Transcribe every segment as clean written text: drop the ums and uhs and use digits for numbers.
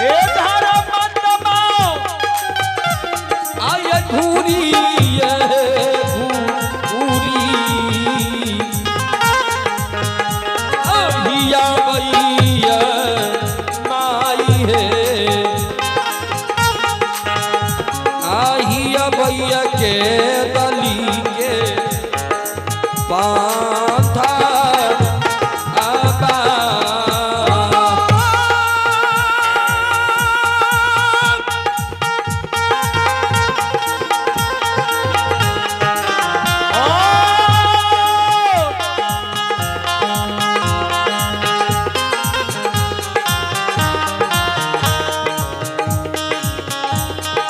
हे धर्म आय धूरी ये धूरी अहिया बैया माई हे आहिया बैया के दली के पाथा आबा।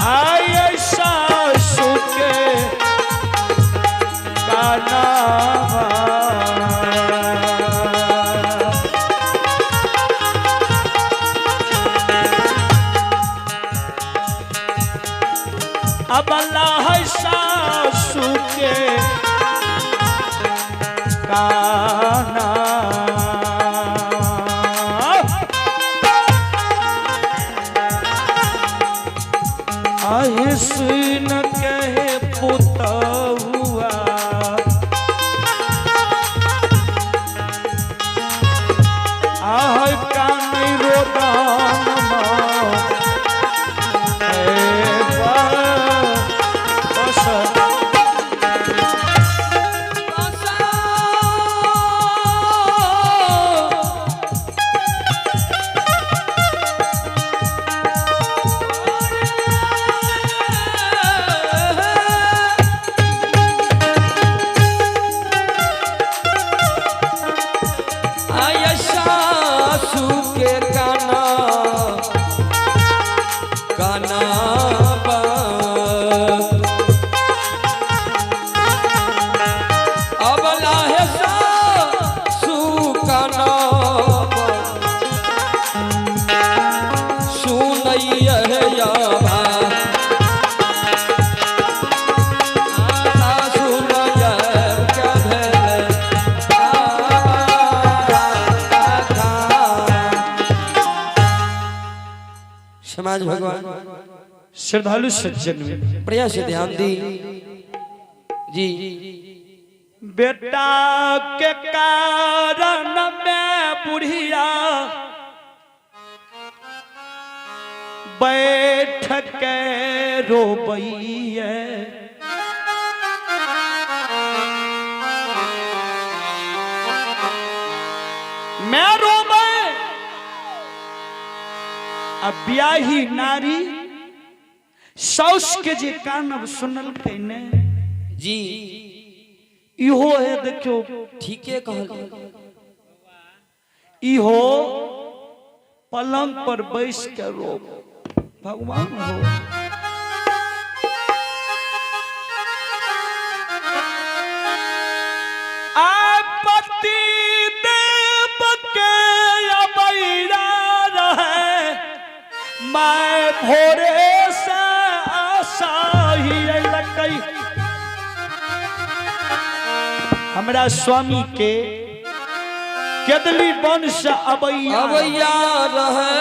आय सासु के कानावा। अब अल्लाह सासु के काना। अहिसन कहे पुतहुआ आह कान रोदान आय सासु के काना काना अब लाहे सासु काना सुनैया भा सासु नैया के भेल समाज भगवान श्रद्धालु सज्जन में बढ़िया से ध्यान दी जी। बेटा के कारण में बुढ़िया बैठ के रोबैये मैं रोबै आ ब्याही नारी साउस के जे कानब सुनलकै ने जी। इहो है देखियो। ठीके कहल। इहो पलंग पर बैस के रो भगवान हो आ पति देव के अबैरा रहे मैं भोरे से आशा ही अयलकै। हमरा स्वामी के केदली वंश अबैया अबैया रहे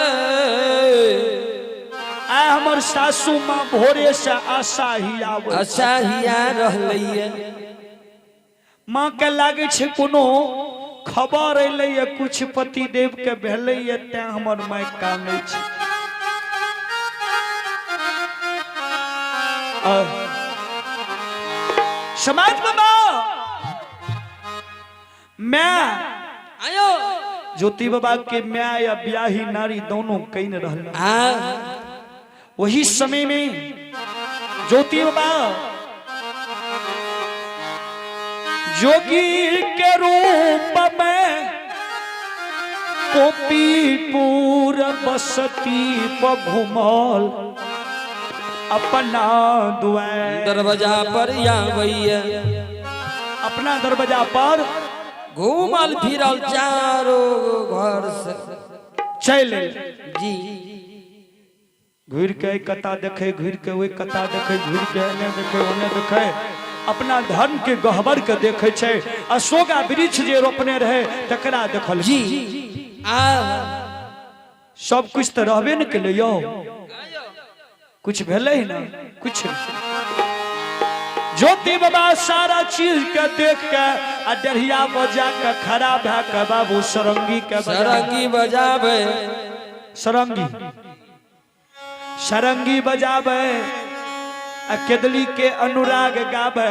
आय हमर सासू माँ भोरे से आशा ही आबै। आशा हिया रहलैया। माँ के लागै छै कोनो खबर एलैया कुछ पति देव के भेलैया तें हमर माय कानै छै। समाज बाबा मैं आयो ज्योति बाबा के my या ब्याही नारी दोनों कहीं रहल। आ वही समय में ज्योति बाबा जोगी के रूप में गोपीपुर बसती पर घुमल अपना दुआर दरवाजा पर आबैया अपना दरवाजा पर घूमल फिरल चारो घर से चल जी। घुर के कता देखे, घुर के ओहि कता देखे, घुर के एने देखे ओने देखे, अपना धर्म के गहबर के देखे छै। अशोका वृक्ष जे रोपने रहे तकरा देखल जी। आ सब कुछ तो रहबे न केलै यौ, कुछ भेलै ना कुछ। ज्योति बाबा सारा चीज के देख के आ डरिया बजा के खड़ा भए के बाबू सरंगी के सरंगी बजाबे, सरंगी सरंगी बजाबे आ केदली के अनुराग गाबे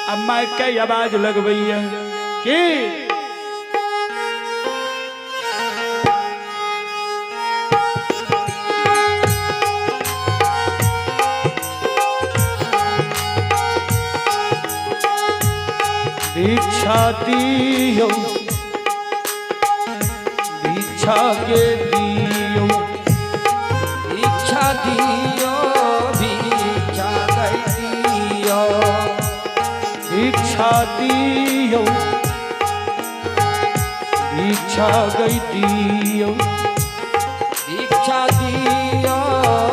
आ माइक के आवाज लगबैया की दीक्षा दियौ, दीक्षा के दियौ, दीक्षा दियो, दीक्षा के दियो, दीक्षा दियौ, दीक्षा गई दियौ, दीक्षा दियो,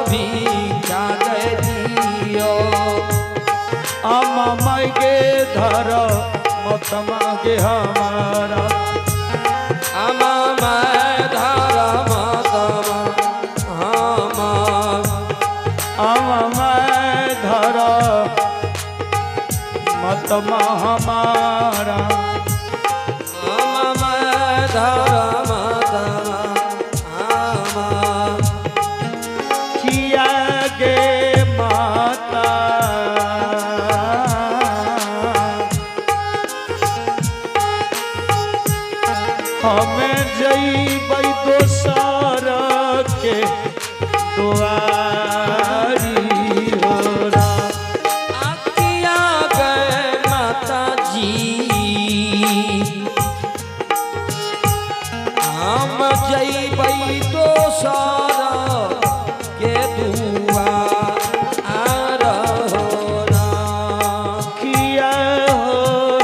दीक्षा के दियो। आमा माई गे धर मत मागे हमारा, आमा my धर मत हमार, आमा my धर मत हमारा, आमा my धर मत हमार। किया गे माता हमें जइबै दोसर के दुआरी हो राम। आकिया गए माता जी हम जइबै दोसर के दुआर हो राम। किया हो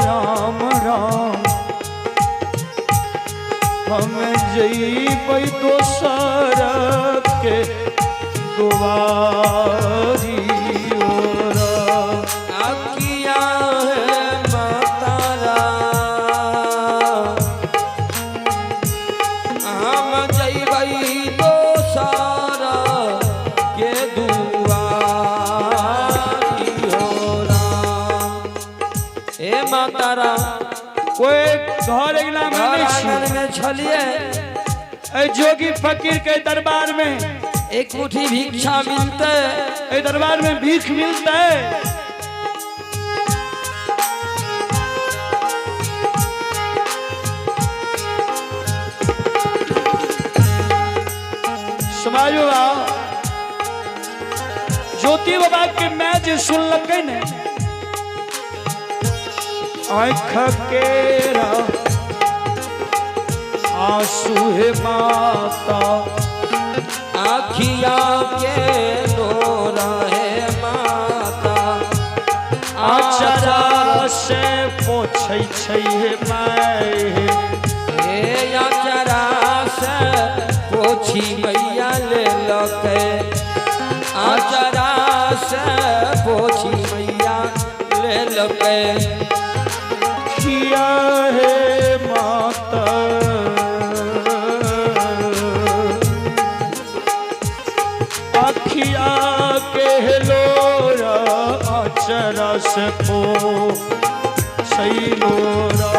राम राम हम जइबै दोसर के दुआरी हो राम। आकिया है माता राम हम जइबै दोसर के दुआरी हो राम। हे माता राम कोई घर अगला में घर नहीं छी। आंगन में छलिए, ए जोगी फकीर के दरबार में एक मुट्ठी भिक्षा मिलते, ए दरबार में भीख मिलता है। समाज बाबा ज्योति बाबा के मैं जे सुनलकै ने आँख केरा आंसू हे माता, आखिया के नोरा है माता, आचरा से पोछै छै हे my, हे आचरा से पोछी मैया ले लके, आचरा से पोछी मैया ले लके। किया हे माता अखिया के लोरा आचरा से पोछै लोरा।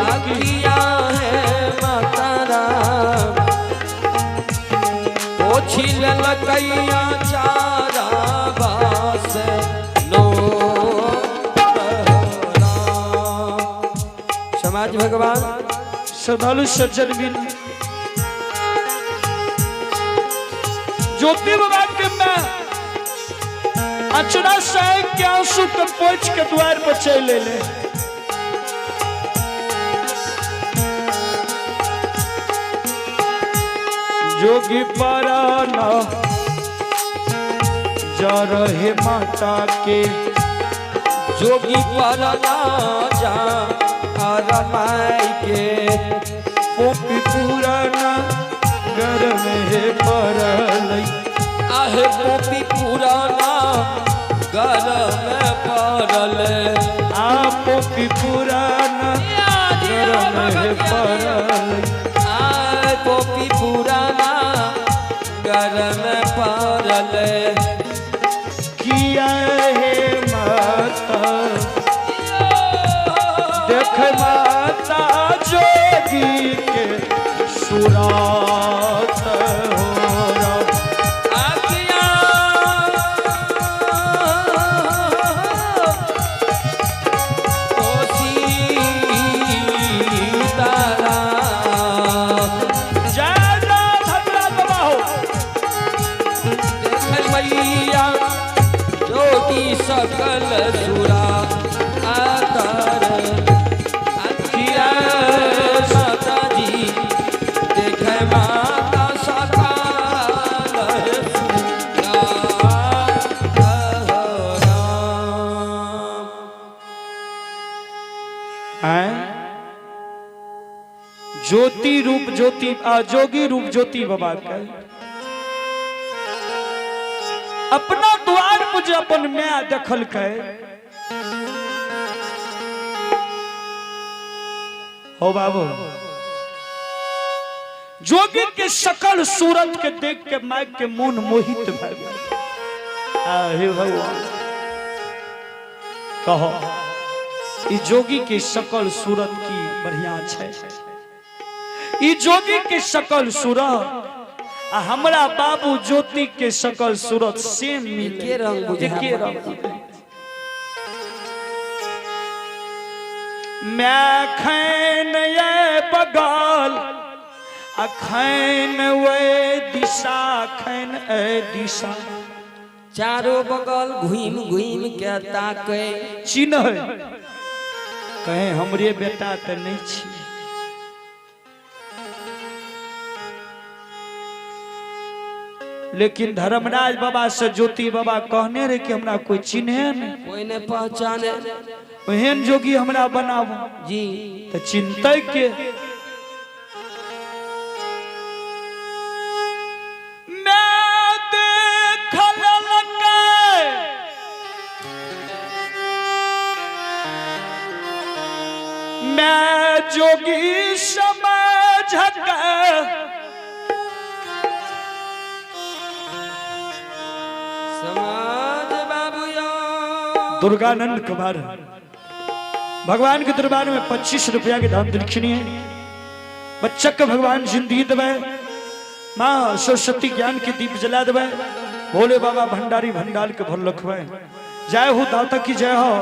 आखिया है माता राम पोछी ललकैया चारा बास नो। समाज भगवान श्रद्धालु सज्जन भी ज्योति बाबा के मैं अचरा से के आंसू के पोछ के द्वार पर चले ले। जोगी पराना जा रहे माता के, जोगी परना जा अरमाई के, पोपी पुराना गर्म हे परल, आहे पोपी पुराना गरम पड़ल, आ पोपी पुराना गरम हे परल, आ कॉपी पुराना गरम पड़ल। किया हे माता देख माता जोगी के सुरात हो आखिया ओ सीताराम। जय जय धर्मराज बाबा हो। देख मैया जोगी सकल सुरा आतर अखिया माता जी देख माता सकल सुरा राम। हैं ज्योति रूप ज्योति जोगी रूप ज्योति बाबा के अपना द्वार पर जे अपन my देखल के हो बाबू जोगी के सकल सूरत के देख के my के मन मोहित भऽ गेल। आ हे भगवान कहो ई जोगी के सकल सूरत की बढ़िया छै, ई जोगी के सकल सूरत आ हमरा बाबू ज्योति के सकल सूरत सेम मिले, एके रंग बुझाय। एके रंग बुझाय। मैं खैन ये बगल अखैन वे दिशा खैन ए दिशा चारो बगल घूम घूम के ताके चिन्ह कहे हमरे बेटा तऽ नहीं छी। लेकिन धर्मराज बाबा से ज्योति बाबा कहने रहे कि हमरा कोई चिन्हे नहीं, कोई ने पहचाने, ओहन जोगी हमरा बनाबो जी तऽ चिंतै के मैं देखल लकै मैं जोगी समझ के समाज बाबू यो। दुर्गानंद कुमार भगवान के दरबार में 25 रुपया के दान दक्षिणी है। बच्चा के भगवान जिंदगी देवे, माँ सरस्वती ज्ञान के दीप जला देवे, भोले बाबा भंडारी भंडार के भर लखवे। जय हो दाता की जय हो।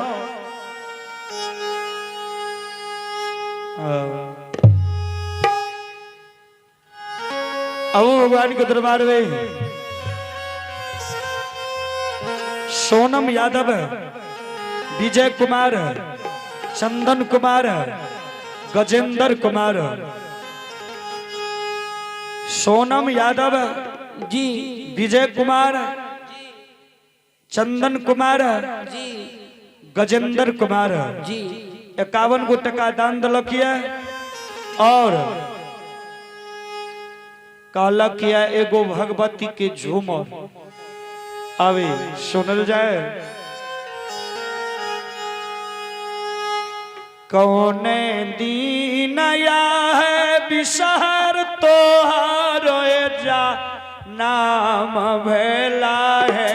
अब भगवान के दरबार में सोनम यादव, विजय कुमार, चंदन कुमार, गजेंद्र कुमार। सोनम यादव जी, विजय कुमार, चंदन कुमार, जी, गजेंद्र कुमार जी 51 गो टका दान दिलक ये और कहलक ये एगो भगवती के झूमर आवे सुनल जाए। कौने दीन आया है बिसहर तोहार जा नाम भेला है।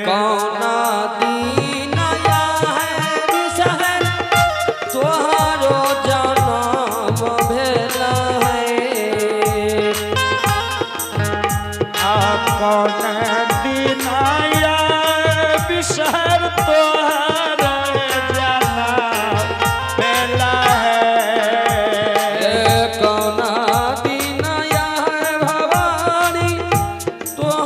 कौना दीन आया है बिसहर तोहारो जनम भेला है। आ कौन दीन आया बिसहर तोहारो जनम भेला है। कौना दीन आया है भवानी तोहारो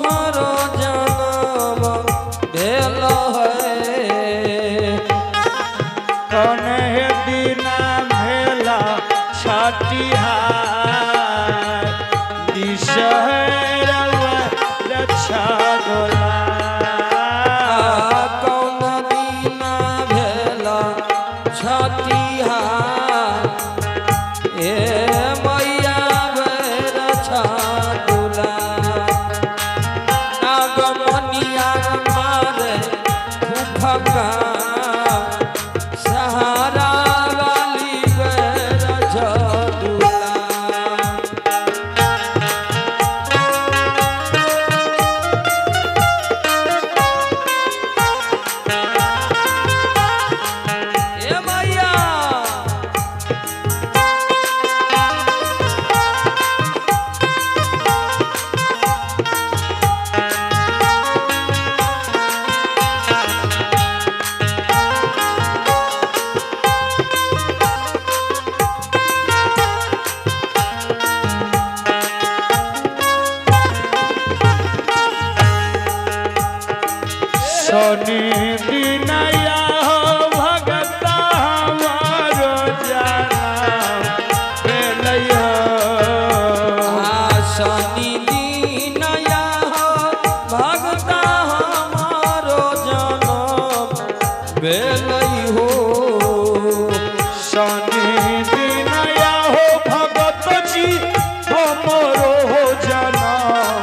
हमरो जनम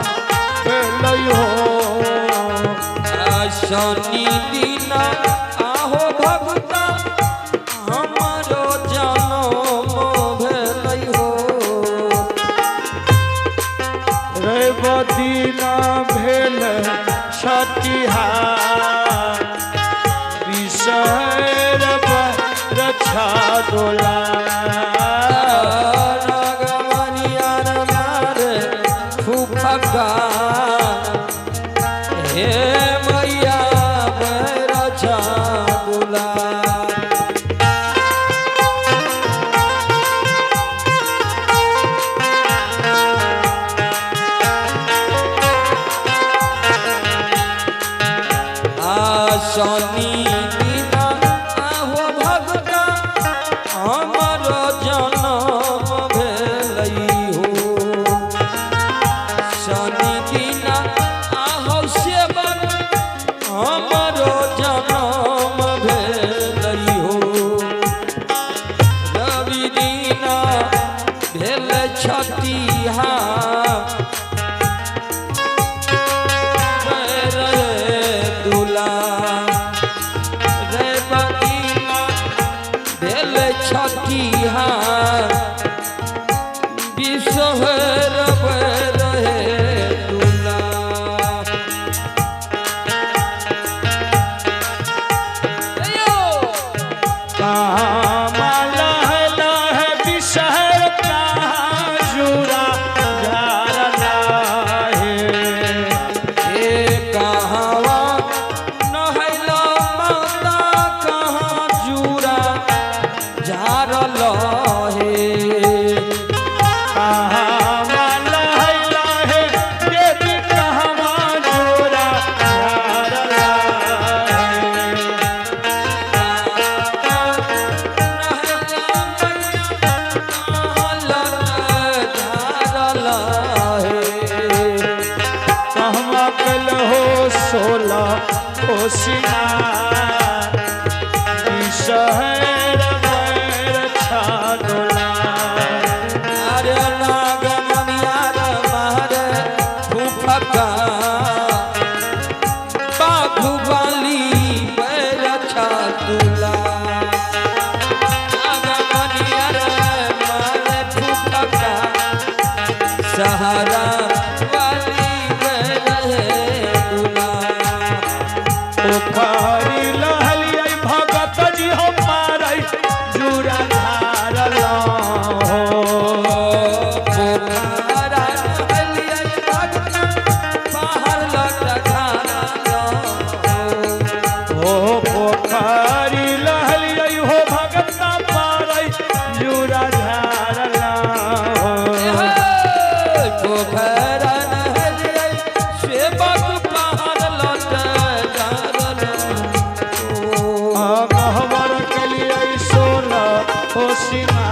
भेलै हो। शनि दिना आहो भगता हमरो जनम भेलै हो। रवि दिना भेल छठिहार विषहर रक्षा दोला। नागमनिया मारे फुफका हे मैया रक्षा दुला। शनि दिना आहो भगता हमर जनम भेलै हो। शनि दिना आहो सेवक हमर जनम भेलै हो। रवि दिना भेल छठिहार दुला। रवि भेल छठिहार विषहर रहे दुला। कहाँ लह लह विषहर कहाँ जुरा झारला हे। हे कहवा नहैला माता कहाँ जूरा झारल हे। कहाँ लह लह देवी कहाँ जुरा झारला हे। कहवा कल हो 16 होशियार विषहर बैर छादोला। सहारा वाली रहे दुला। पोखरी लहलियै भगत जी हम मारै जुरा धारला हो। पोखरा नहलियै भगता बाहर लटकाना ओ पोखरी लहलियै हो भगत मारै जुरा धारला हो। पोखरा नहलियै सेवक बाहर लटकाना गहवर कलियै 16 होशिना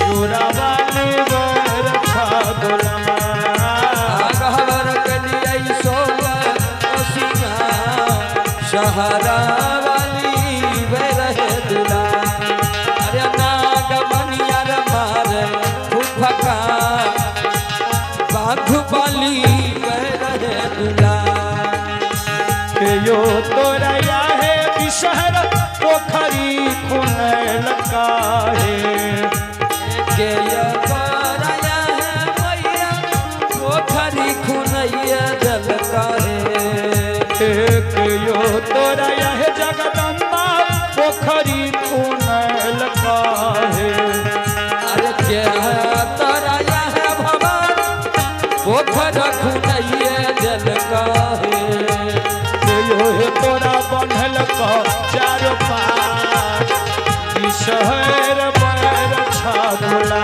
जुरावाली बर छादोला। गहवर कलियै 16 ओसिना सहारा वाली रहे दुला। अरे नागमनिया मारे फुफका बाघ बाली रहे दुला। यो तोरया है विषहर पोखरी खुनल काहे। के कराया है मैया पोखरी खुनैया जल काहे। एक यो तोरया है जगदम्बा पोखरी खुनल काहे। अरे के तोरया है भवान पोखर खुनैया जल काहे। यो हे तोरा बन्हल क चार पार विषहर बैर छादोला।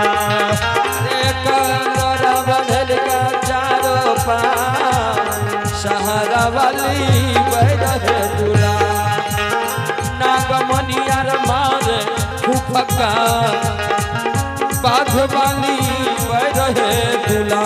अरे कलर बंधल का चारो पार सहारा वाली रहे दुला। नागमनिया मारे फुफका बाघ वाली रहे दुला।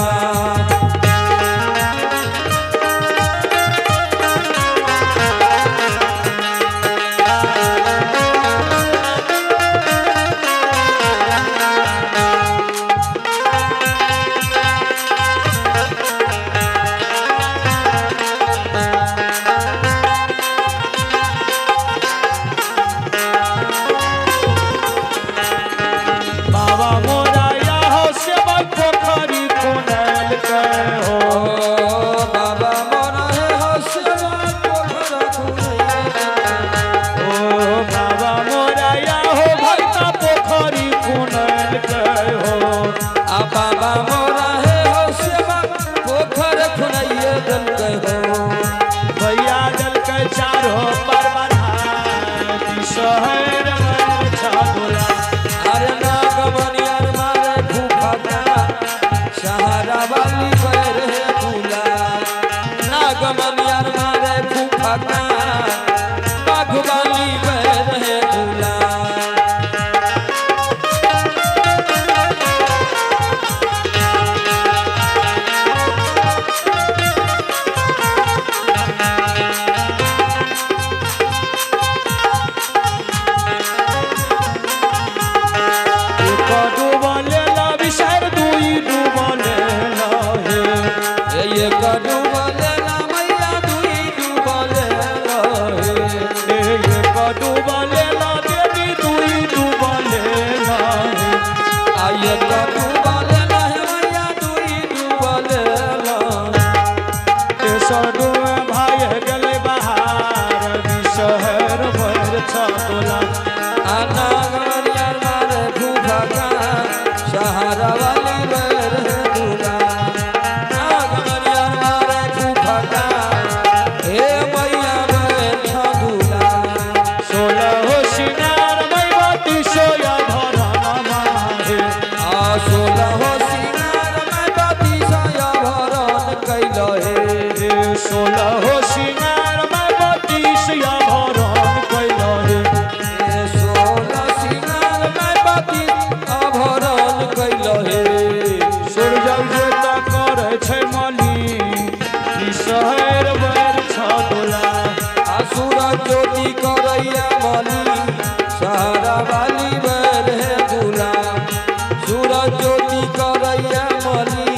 जोगी करैया मली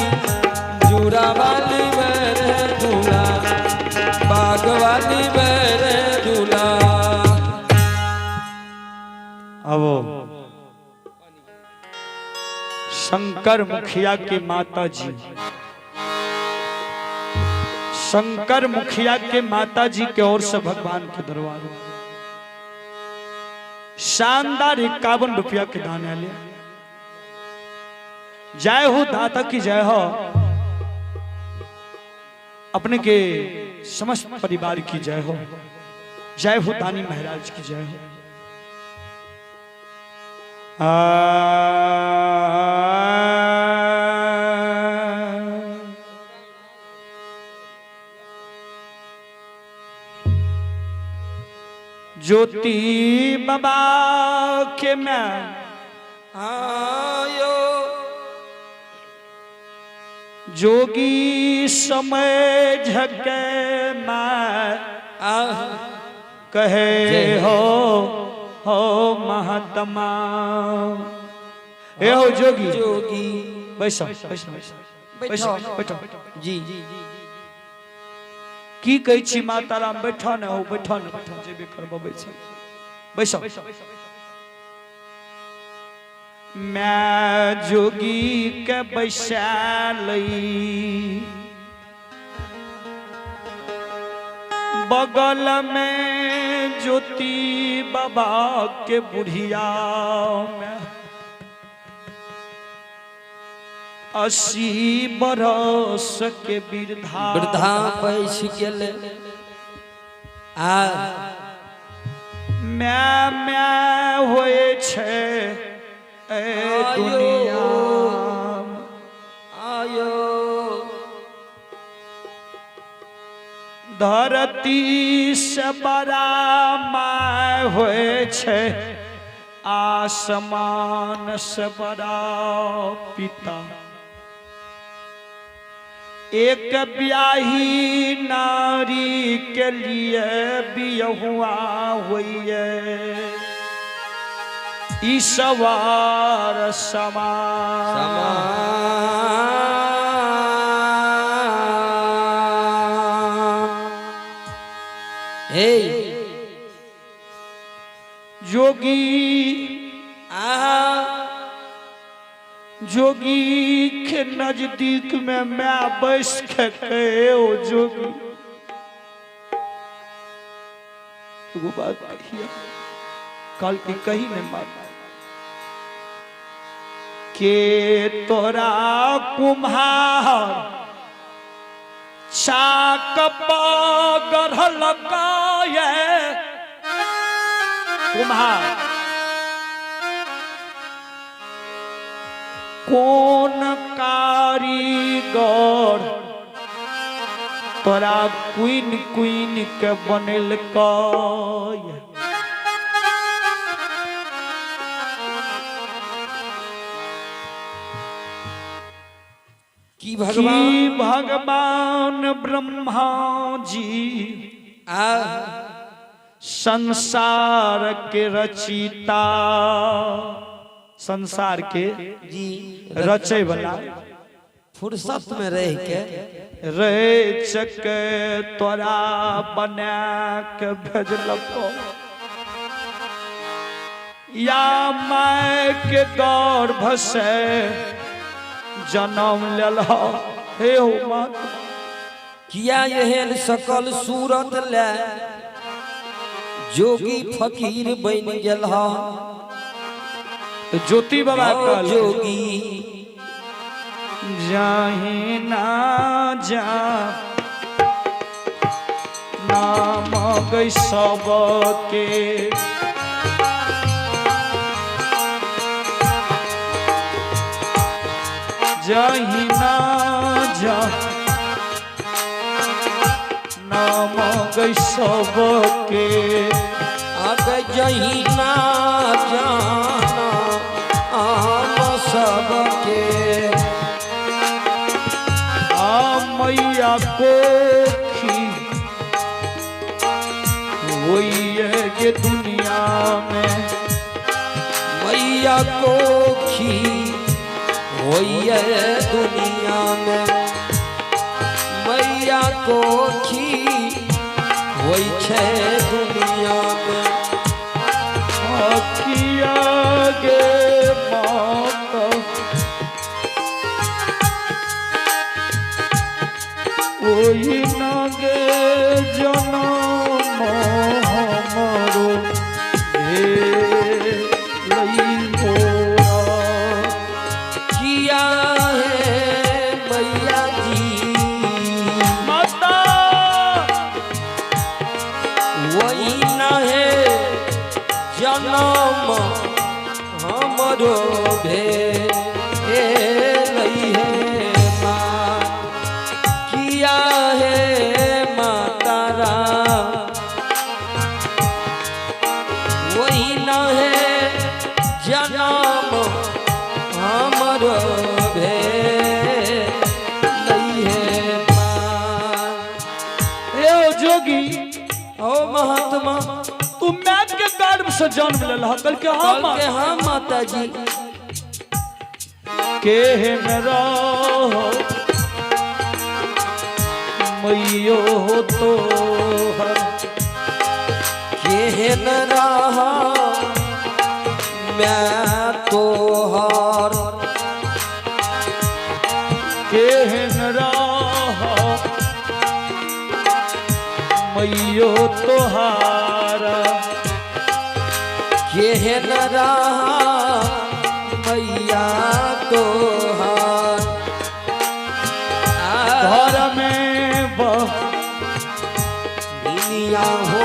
जुड़ा वाली मेरे दूल्हा, बाग वाली मेरे दूल्हा। अब शंकर मुखिया के माता जी, शंकर मुखिया के माता जी के ओर से भगवान के दरबार में शानदार 51 रुपया के दान आले। जय हो दाता की जय हो, अपने के समस्त परिवार की जय हो, जय हो दानी महाराज की जय हो। ज्योति बाबा के मैं आयो जोगी समय झके मैं आह कहे जय हो हो महात्मा। ए हो जोगी जोगी बैसो बैसो बैसो बैसो बैठो बैठो। जी जी की कहै छी माता राम, बैठो न हो बैठो न बैठो, जे भी करबो बैसो बैसो। मैं जोगी के बैसा लई बगल में ज्योति बाबा के बुढ़िया में 80 बरस के वृद्धा वृद्धा पैस गेल आ मैं मैं होए छे ए दुनिया आयो धरती से बड़ा my होए छे आसमान से बड़ा पिता। एक ब्याही नारी के लिए बियहुआ होइए ईश्वर समान। हे जोगी आहा जोगी के नजदीक में मैं बैस के कहे ओ जोगी एगो बात कहिया कल के कही नहीं मार के तोरा कुम्हार चाक गढ़ल कुम्हार कोन कारीगर तोरा क्वीन क्वीन के बनेलकै। की भगवान की भगवान ब्रह्मा जी आ संसार के रचिता, संसार के जी रचे वाला फुर्सत में रह के रच के तोरा बना के भेजलको या my के गर्भ से जन्म लेल हे हो माता। किया एहन सकल सूरत ले जोगी फकीर बन गेल ह। तो ज्योति बाबा कहल जोगी जाहि ना जा नाम गई सबके जाहि ना जा नाम गई सबके अग जही ना जाना आम सबके आ मैया कोखी वही है ये दुनिया में मैया कोखी होई होइए दुनिया में, मैया कोखी होइ छै दुनिया में। किया गे माता ओही ना गे जनम हमरो भेलई मोरा। किया है मैया जी माता वही न है जनम हमरो भेलई है माँ। किया है माता वही न है जनम हमरो भेलई है माँ। ए ओ जोगी ओ महात्मा, तू मैं के गर्भ से जन्म लेल कल के हाँ कल के हाँ माता जी। केहन रहो मैयो तोहर, केहन रहा मैं तोहर, केहन रहो मैयो तोहारा, केहन रहा मैया तोहर। घर में दुनिया हो